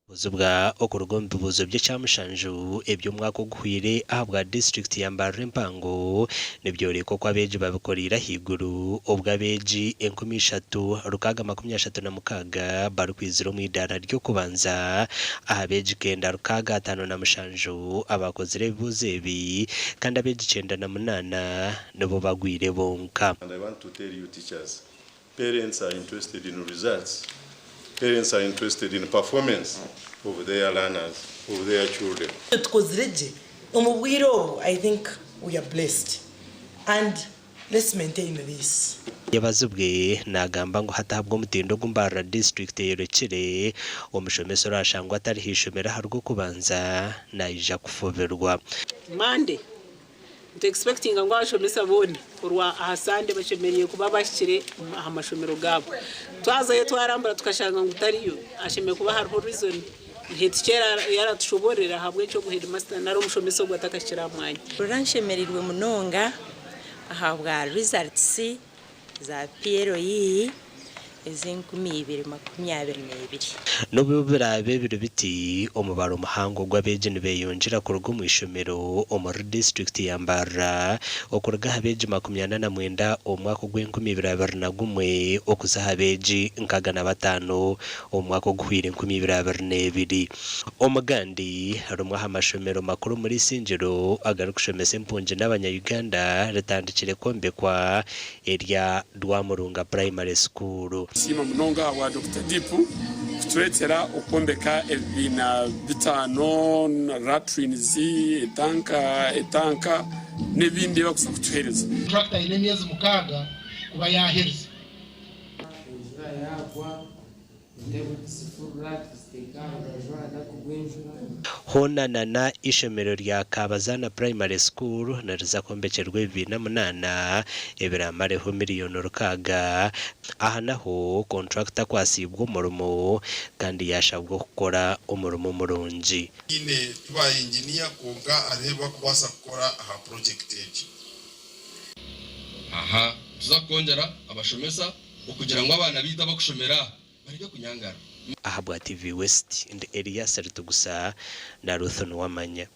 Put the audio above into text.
Kuzibwa okuruga omu bibuuzo by'ekyamushanju eby'omwaka oguhweire ahabwa disiturikiti ya Mbarara empango nibyoreka oku abeegi babikoreire ahaiguru obwo abeegi 3636 barikwizira omu idaara ry'okubanza aha beegi kenda 657 abaakozire ebibuuzo ebi kandi abeegi 98 nibo bagwire bonka. And I want to tell you teachers, Parents are interested in results, parents are interested in performance of their learners, of their children. Tukozire gye omu bwire obu, I think we are blessed and let's maintain this. Yebazibwe nagamba ngu hati ahabw'omutindo ogu Mbarara disiturikiti eyorekire, omushomesa orashangwa atari haishomero aharw'okubanza naija kufubirwa. Monday Nitu expectinga ngu abashomesa boona orwa aha Sunday bashemereire kuba bahikire aha mashomero gaabo. Twazayo twarambura tukashanga ngu tariyo, hashemereire kuba hariho reason. Head teacher yaratushobororera ahabw'enki ogu headmaster nari omushomesa ogu atakahikire aha mwanya. Mpurira nshemereirwe munonga ahabwa results za PLE ez'e 2022. N'obu biraabe biri biti, omubaro muhango gw'abeegi nibeyongyera kuruga omu ishomero omuri disiturikiti ya Mbarara okuruga aha beegi 49 omu mwaka ogw'enkumi ibiri abiri na gumwe okuza aha beegi 65 omu mwaka oguhweire 2022. Omugandi, rimwe aha mashomero makuru omuri Isingiro agarikushomesa empungi n'abanya Uganda ritandikire kwombekwa erya Rwamurunga Primary School. Nsiima munonga ahabwa Dokita Dipu kutureetera okwombeka ebibiina bitaano, latrines, etanka etanka n'ebindi ebi barikuza kutuheereza. Contractor aine emyezi mukaaga kuba yaaherize. Enjura yaagwa, entebe tuzifurura tuziteeka aha rubaju ahatakurwa enjura. Hoona na na ishomero rya Kabazana Primary School niriza kwombekyerwa ebibiina munaana ebiramareho miriyoni rukaaga. Aha naho kontrakita akwatsiibwe omurimo kandi yaashabwa okukora omurimo murungi. Twine ti ba yinginiya kwonka hariho ebi barikubaasa kukora aha purogyekiti egi. Aha nituza kukwongyera abashomesa okugira ngu abaana baitu abakushomera aha bareke kunyangara. Ahabwa TV West, ndi Elias Ritugusa na Ruth Nuwamanya.